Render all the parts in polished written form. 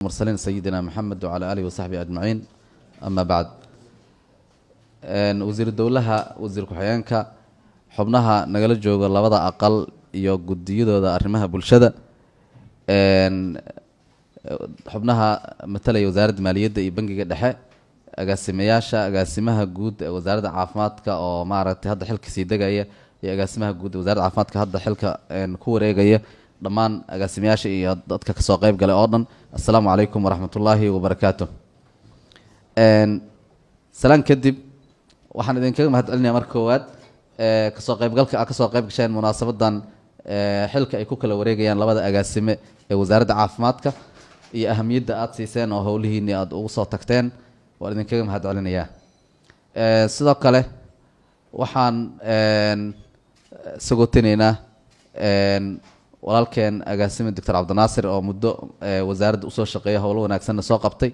Mursaliin sayidina Maxamed wacala aalihi wasaxbihi ajmaciin, ama bacd. Wasiir dowlaha, wasiir ku-xigeenka, xubnaha nagala jooga labada aqal iyo guddiyadooda arrimaha bulshada, xubnaha matalaya wasaaradda maaliyadda iyo bangiga dhexe, agaasimayaasha, agaasimaha guud ee wasaaradda caafimaadka oo maaragtay hadda xilka sii degaya iyo agaasimaha guud ee wasaaradda caafimaadka hadda xilka ku wareegaya, dhammaan agaasimayaasha iyo dadka kasoo qeyb galay oo dhan, assalaamu calaykum waraxmatullaahi wabarakaatu. Salaan kadib, waxaan idinkaga mahad celinaya marka koowaad kasoo qaybgalka aad kasoo qayb gasheen munaasabadan xilka ay ku kala wareegayaan labada agaasime ee wasaaradda caafimaadka iyo ahamiyadda aada siiseen oo howlihiinii aada ugu soo tagteen, waan idinkaga mahad celinayaa. Sidoo kale waxaan sagootinaynaa walaalkeen agaasime Doctor Cabdinaasir oo muddo wasaaradda usoo shaqeeya, howlo wanaagsanna soo qabtay.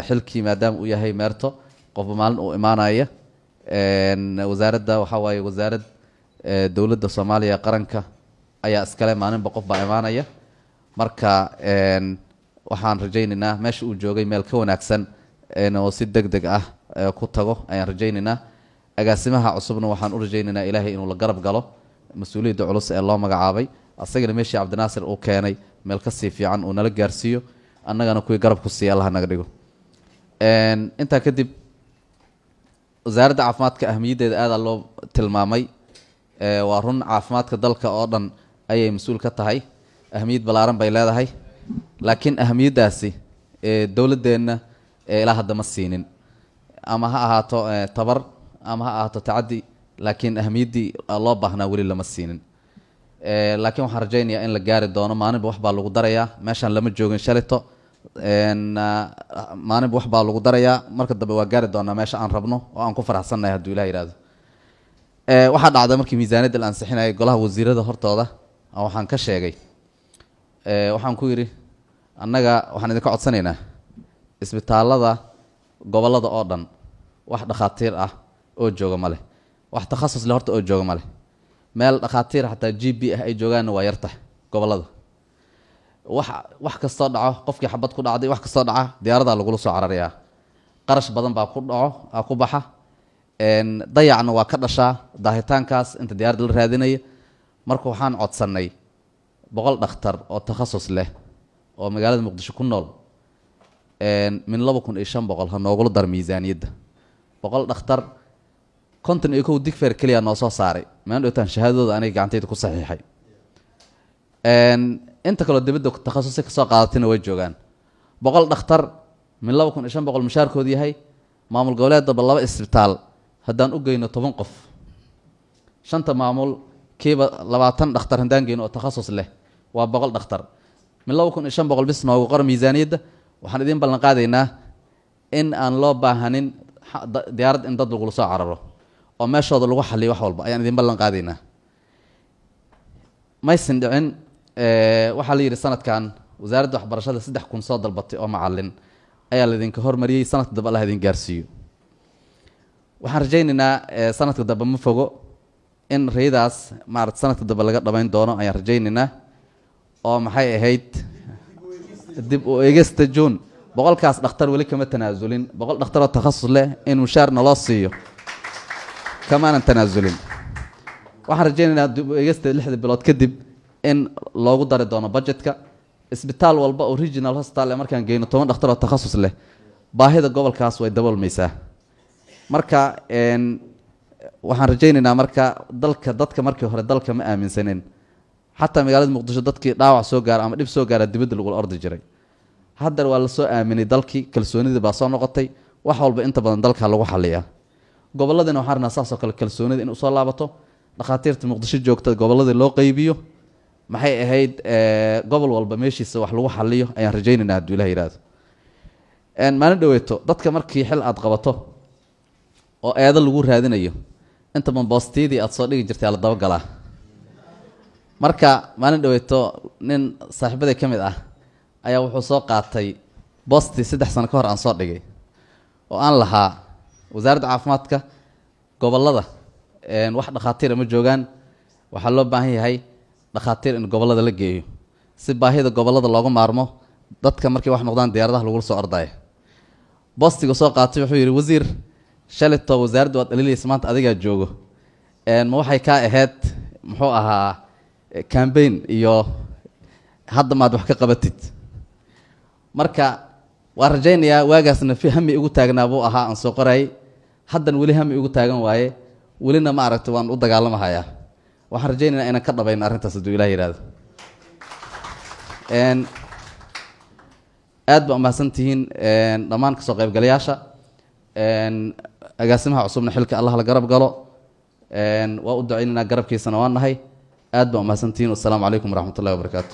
Xilkii maadaama uu yahay meerto, qofba maalin uu imaanaya, wasaaradda waxaa waaye wasaarad dowladda Soomaaliya qaranka ayaa iskale, maalinba qof baa imaanaya. Marka waxaan rajaynaynaa meesha uu joogay meel ka wanaagsan inuu si deg deg ah ku tago ayaan rajaynaynaa. Agaasimaha cusubna waxaan u rajaynaynaa Ilaahay inuu la garab galo mas-uuliyadda culus ee loo magacaabay, asagana meeshii Cabdinaasir uu keenay meel kasii fiican uu nala gaarsiiyo, annagana kuwii garab ku siiya Allah naga dhigo. Intaa kadib, wasaaradda caafimaadka ahmiyaddeeda aadaa loo tilmaamay. Waa run, caafimaadka dalka oo dhan ayay mas-uul ka tahay, ahmiyad ballaaran bay leedahay, laakiin ahmiyaddaasi dowladdeenna ilaa hadda ma siinin, ama ha ahaato tabar ama ha ahaato tacaddi, laakiin ahmiyaddii loo baahnaa weli lama siinin. Laakiin waxaan rajaynayaa in la gaari doono. Maalinba wax baa lagu darayaa, meeshaan lama joogin shalito, maalinba wax baa lagu darayaa, marka dambe waa gaari doonaa meesha aan rabno oo aan ku faraxsannahay hadduu Ilah yihahdo. Waxaa dhacda markii miisaaniyadda la ansixinayay golaha wasiirada hortooda waxaan ka sheegay, waxaan ku yidhi: annaga waxaan idinka codsanaynaa isbitaallada gobollada oo dhan wax dhakhaatiir ah oo jooga ma leh, wax takhasus leh horta oo jooga ma leh, meel dhakhaatiir xataa GP ah ay joogaanna waa yartahay gobollada. Wax kastoo dhaco, qofkii xabad ku dhacday, wax kastoo dhaca, diyaaradaa lagula soo cararayaa, qarash badan baa ku dhaco ku baxa, dayacna waa ka dhashaa daahitaankaas inta diyaaradda la raadinaya. Marka waxaan codsannay 100 dhakhtar oo takhasus leh oo magaalada Muqdisho ku nool min 2500 ha noogula dar miisaaniyadda. 100 dhakhtar, 51 digfer keliya noo soo saaray maan dhowtaan, shahaadadooda aniga gacantayda ku saxiixay. Inta kaloo dibadda takhasusi kasoo qaadatayna way joogaan. 100 dhakhtar min 2500 mushaarkoodu yahay, maamul goboleedaba laba isbitaal haddaan u geyno 10 qof, shanta maamul kiiba 20 dhakhtar haddaan geyno oo takhasus leh, waa 100 dhakhtar. Min 2500 bis noogu qora miisaaniyadda. Waxaan idiin ballan qaadaynaa in aan loo baahanin diyaarad in dad lagula soo cararo oo meeshooda lagu xaliyo wax walba ayaan idiin ballan qaadaynaa. Maysan dhicin. Waxaa la yidhi sanadkan wasaaradda waxbarashada 3000 soo dalbatay oo macalin ayaa laydinka hormariyey, sanadka dambe Allah idin gaarsiiyo. Waxaan rajaynaynaa sanadka dambe ma fogo in rayadaas maarata sanadka dambe laga dhamayn doono ayaan rajaynaynaa, oo maxay ahayd dib u eegista June. 100kaas dhakhtar weli kama tanaasulin, 100 dhakhtar oo takhasus leh in mushaar naloo siiyo kamaanan tanaasulin. Waxaan rajaynaynaa dib u eegista 6da bilood kadib in loogu dari doono budgetka. Isbitaal walba oo regional hospital ee markaan geyno 10 dhakhtar oo takhasus leh, baahida gobolkaas way daboolmaysaa. Marka waxaan rajaynaynaa marka dalka dadka markii hore dalka ma aaminsanin, xataa magaalada Muqdisho dadkii dhaawac soo gaara ama dhib soo gaara dibadda lagula ordi jiray. Haddana waa lasoo aaminay dalkii, kalsoonidii baa soo noqotay, wax walba inta badan dalka lagu xaliyaa. Gobolladina waxaan rabnaa saas oo kale kalsoonida in usoo laabato, dhakhaatiirta Muqdisho joogta gobolladii loo qaybiyo, maxay ahayd, gobol walba meeshiisa wax lagu xaliyo ayaan rajaynaynaa hadduu Ilah yihahdo. Maalin dhaweeto dadka markii xil aad qabato oo eedo lagu raadinayo, inta badan boostiyadii aad soo dhigi jirtay la dabagalaa. Marka maalin dhaweeto nin saaxiibaday ka mid ah ayaa wuxuu soo qaatay boostii 3 sano ka hor aan soo dhigay oo aan lahaa wasaaradda caafimaadka gobollada wax dhakhaatiira ma joogaan, waxaa loo baahan yahay dhakhaatiir in gobollada la geeyo si baahida gobollada looga maarmo, Dadka markay wax noqdaan diyaaradaha lagula soo ordaya. Bostiga soo qaatay wuxuu yidhi, wasiir, shalito wasaaradda waad dhaliilaysa, maanta adigaa joogo, ma waxay kaa ahayd muxuu ahaa campaign iyo hadda maad wax ka qabatid? Marka waan rajaynayaa waagaasna fi hami igu taagnaa buu ahaa aan soo qorayay, haddan weli hami igu taagan waaye, welina ma aragta waan u dagaalamahayaa. Waxaan rajaynaynaa inaan ka dhabayno arrintaas hadduu Ilaah yidhaahdo. Aad baa umahadsan tihiin dhammaan kasoo qaybgalayaasha. Agaasimaha cusubna xilka Allah la garab galo, waa u ducaynaynaa, garabkiisana waan nahay. Aad baa umahadsan tihiin. Wassalaamu calaykum waraxmat ullahi wabarakaatu.